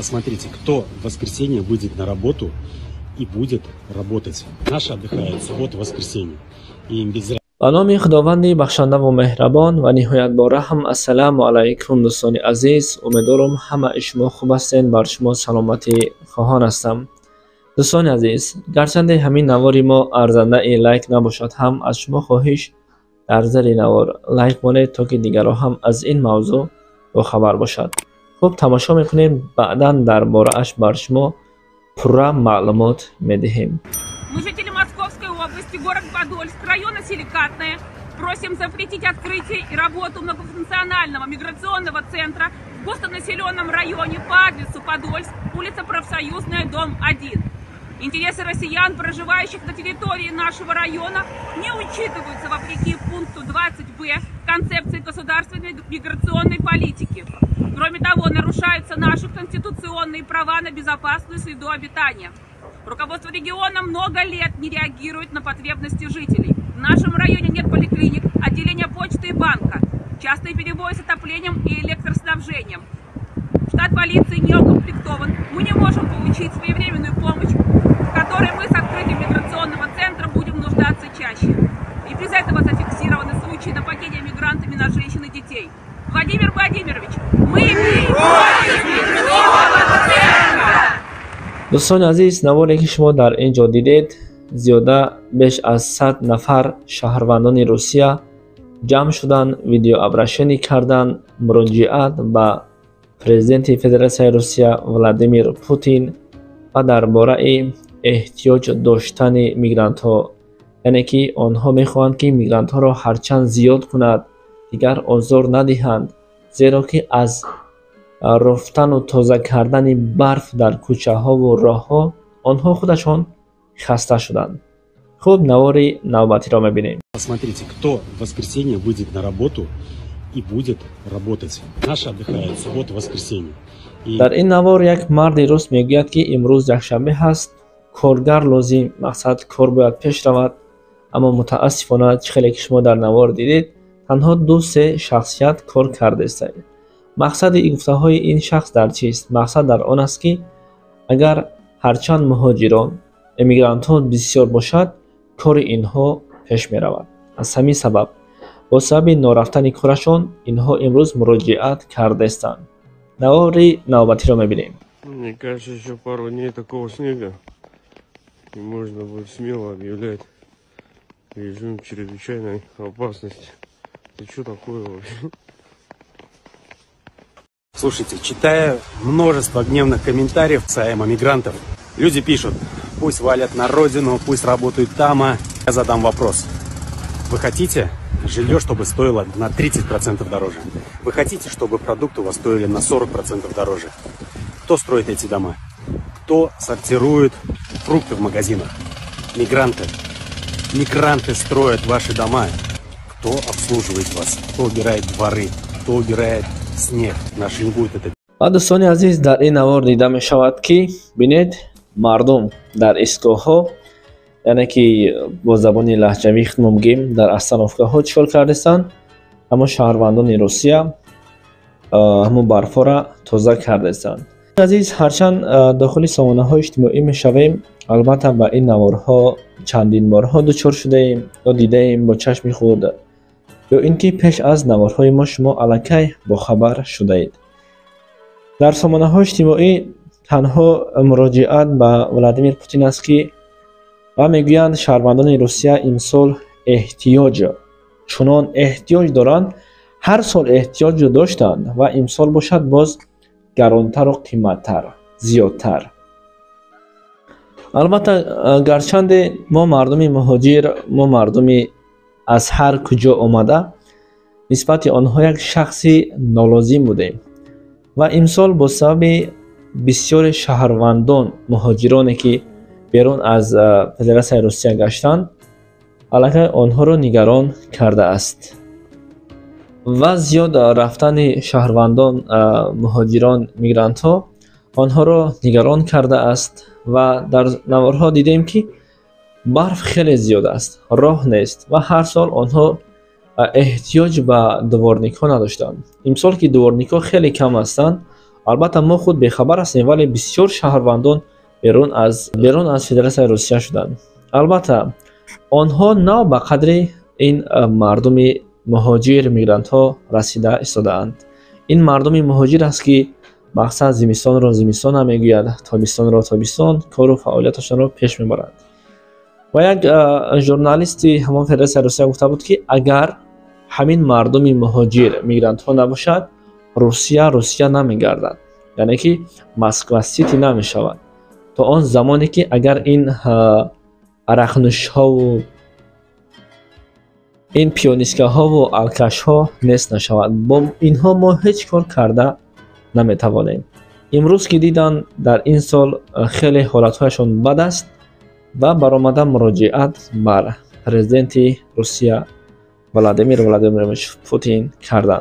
Посмотрите, кто в воскресенье выйдет на работу и будет работать. Наши отдыхают в субботу, воскресенье. И им без Ба номи Худованди бахшандаву меҳрабон ва ниҳоят бораҳм. Ассалому алайкум, дӯстони азиз. Умедворам, ҳамаи шумо хуб ҳастед, бар шумо саломатӣ хоҳон ҳастам. Дӯстони азиз, гарчанде ҳамин навори мо арзандаи лайк набошад ҳам, аз шумо хоҳиш, дар зери навор лайк монед, то ки дигарро ҳам аз ин мавзӯъ бохабар бошад. Хуб, тамошо мекунем, баъдан дар борааш бар шумо пурра маълумот медиҳем. Мы, жители Московской области, город Подольск, района Силикатная, просим запретить открытие и работу многофункционального миграционного центра в густонаселенном районе по адресу: Подольск, улица Профсоюзная, дом 1. Интересы россиян, проживающих на территории нашего района, не учитываются вопреки пункту 20б Концепции государственной миграционной политики. Кроме того, нарушаются наши конституционные права на безопасную среду обитания. Руководство региона много лет не реагирует на потребности жителей. В нашем районе нет поликлиник, отделения почты и банка. Частые перебои с отоплением и электроснабжением. Штат полиции не укомплектован. Мы не можем получить своевременную помощь, в которой мы с открытием миграционного центра будем нуждаться чаще. И без этого зафиксированы случаи нападения мигрантами на женщин и детей. Владимир Владимирович, мы против миграционного центра! Дӯстони азиз, наворе ки шумо дар ин ҷо дидед, зиёда беш аз 100 нафар шаҳрвандони Русия ҷамъ шуданд, видеообращение карданд, муроҷиат ба президенти Федератсияи Русия Владимир Путин ва дар бораи эҳтиёҷ доштани мигрантҳо, яъне ки онҳо мехоҳанд, ки мигрантҳоро ҳарчанд зиёд кунад, дигар озор надиҳанд, зеро ки аз руфтану тоза кардани барф дар кӯчаҳову роҳҳо онҳо худашон хаста шуданд. Хуб, навори навбатиро мебинем. Посмотрите, кто в воскресенье выйдет на работу и будет работать. Наши отдыхают в субботу, воскресенье. И Дар ин навор як марди рус мегӯяд, ки имрӯз якшанбе ҳаст, коргар лозим, мақсад, кор бояд пеш равад, аммо мутаассифона, чӣ хеле ки шумо дар навор дидед, танҳо ду се шахсият кор кардаистанд. Мақсади гуфтаҳои ин шахс дар чист? Мақсад дар он аст, ки агар ҳарчанд муҳоҷирон, эмигрантҳо бисёр бошад, кори инҳо пеш меравад. Аз ҳамин сабаб, бо сабаби норафтани корашон, инҳо имрӯз муроҷиат кардаистанд. Навори навбатиро мебинем. Мне кажется, еще пару дней такого снега, и можно будет смело объявлять режим чрезвычайной опасности. Это что такое вообще? Слушайте, читая множество гневных комментариев касаемо мигрантов, люди пишут: пусть валят на родину, пусть работают там, а я задам вопрос. Вы хотите жилье, чтобы стоило на 30% дороже? Вы хотите, чтобы продукты у вас стоили на 40% дороже? Кто строит эти дома? Кто сортирует фрукты в магазинах? Мигранты. Мигранты строят ваши дома. Кто обслуживает вас? Кто убирает дворы? Кто убирает снег? Наши не будут это Ва, дӯстони азиз, дар ин навор дида мешавад, ки бинед, мардум дар истгоҳҳо, яъне ки бо забони лаҳҷавӣ худмо бигем, дар остановкаҳо чӣ кор кардастанд. Ҳамон шаҳрвандони Русия ҳамон барфҳоро тоза кардаистанд. Азиз, ҳарчанд дохили сомонаҳои иҷтимоӣ мешавем, албатта, ба ин наворҳо чандин борҳо дучор шудаем ё дидаем бо чашми худ, ё ин ки пеш аз наворҳои мо шумо аллакай бохабар шудаед. Дар сомонаҳои иҷтимоӣ танҳо муроҷиат ба Владимир Путин аст, ки ва мегӯянд, шаҳрвандони Русия имсол эҳтиёҷ, чунон эҳтиёҷ доранд, ҳар сол эҳтиёҷ доштанд ва имсол бошад, боз гаронтару қиматтар, зиёдтар. Албатта, гарчанде мо мардуми муҳоҷир, мо мардуми аз ҳар куҷо омада, нисбати онҳо як шахси нолозим будем ва имсол бо сабаби бисёри шаҳрвандон, муҳоҷироне ки берун аз Федератсияи Русия гаштанд, аллакай онҳоро нигарон кардааст ва зиёд рафтани шаҳрвандон, муҳоҷирон, мигрантҳо онҳоро нигарон кардааст. Ва дар наворҳо дидем, ки барф хеле зиёд аст, роҳ нест ва ҳар сол онҳо эҳтиёҷ ба дворникҳо надоштанд. Имсол ки дворникҳо хеле кам ҳастанд, Албатта, мо худ бехабар ҳастем, вале бисёр шаҳрвандон берун аз Федератсияи Русия шуданд. Албатта, онҳо нав ба қадри ин мардуми муҳоҷир, мигрантҳо расида истодаанд. Ин мардуми муҳоҷир аст, ки мақсад зимистонро зимистон намегӯяд, тобистонро тобистон, кору фаъолияташонро пеш мебаранд. Ва як журналисти ҳамон Федератсияи Русия гуфта буд, ки агар ҳамин мардуми муҳоҷир, мигрантҳо набошад, Русия Русия намегардад, яъне ки Москва Сити намешавад, то он замоне ки агар ин арақнӯшҳову ин пиёнисткаҳову алкашҳо нест нашавад. Бо инҳо мо ҳеҷ кор карда наметавонем. Имрӯз ки дидан, дар ин сол хеле ҳолатҳояшон бад аст ва баромада муроҷиат бар президенти Русия Владимир Владимирович Путин карданд.